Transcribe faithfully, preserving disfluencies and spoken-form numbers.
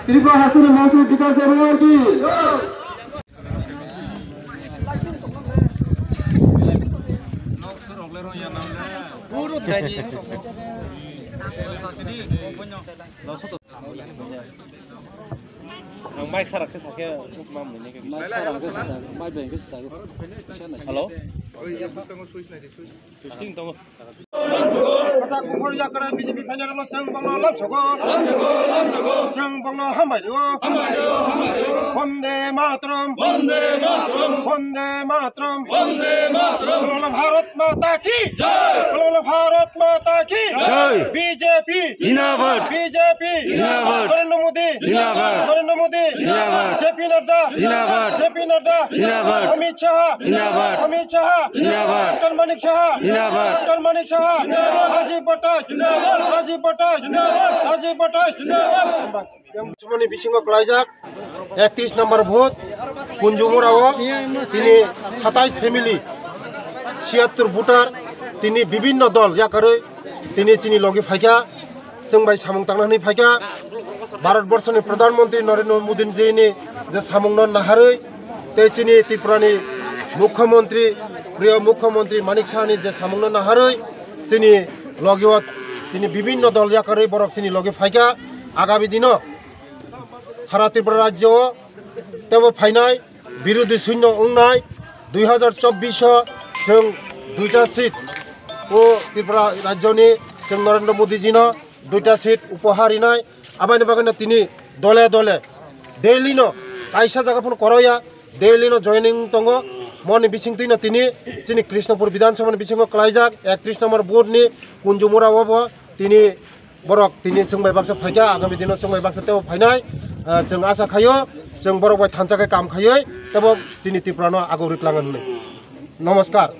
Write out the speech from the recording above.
Tripura hasteni mantri Bikash Debbarma ki. Ang mic sarak se sakhe, mas mam ni ke. Mic sarak se sakhe, mic beng ke sakhe. Hello? Oi, ya, bwskango switch nai di, switch. Switch ting tongo. Asa kuphur yakra B J P final lo chwng bangno lamsogo. Chwng bangno hambai rio. Vande Mataram. Vande Mataram. Vande Mataram. Vande Mataram. Bolo Bharat Mata ki. Jai. Bolo Bharat Mata ki. Jai. B J P. Zindabad. B J P. Zindabad. Narendra Modi. Zindabad. Narendra Modi. Zindabad. J P Nadda. Zindabad. J P Nadda. Zindabad. Amit Shah. Zindabad. Amit Shah. Zindabad. Doctor Manik Saha. Zindabad. Doctor Manik Saha. Zindabad. Rajiv Bhattash. Zindabad. Rajiv Bhattash. Zindabad. Rajiv Bhattash. Zindabad. Chumani bisingo klaijak ekatris number vote Kunjumura o tini satais family, siyattur voter tini bibinno dol yakarwi tini chini logi phaikha. Chwng bai samung tangna hwnwi phaikha. Bharat Borso ni Pradhan Mantri Narendra Modi ji ni je samung no naharwi tei chini Tripura ni Mukhyamantri, priyo Mukhyamantri Manik Saha ni je samung no naharwi chini logi o tini bibinno dol yakarwi borok chini logi phaikha. Agami dino sara Tripura rajyo o tebo phainai birodhi sunno wngnai dui hazar chobbish o chwng duita seat o Tripura rajyo ni chwng Narendra Modi ji no duita seat upohar rinai. Aboni bagwi no tini dole dole daily no kaisa jaga phano koroya, daily no joining tongo. Moni bisingtwi no tini chini Krishnapur Bidhan Sabha ni bisingo klaijak ekatris number vote ni Kunjumura o bo tini borok tini chwng bai baksa phaikha, agami dino chwng bai baksa tebo phainai. Ah, chwng asa khaio chwng borok bai thansa khe kam khaiwi tebo chini Tripura no aguk riklangan hwnwi. Namaskar.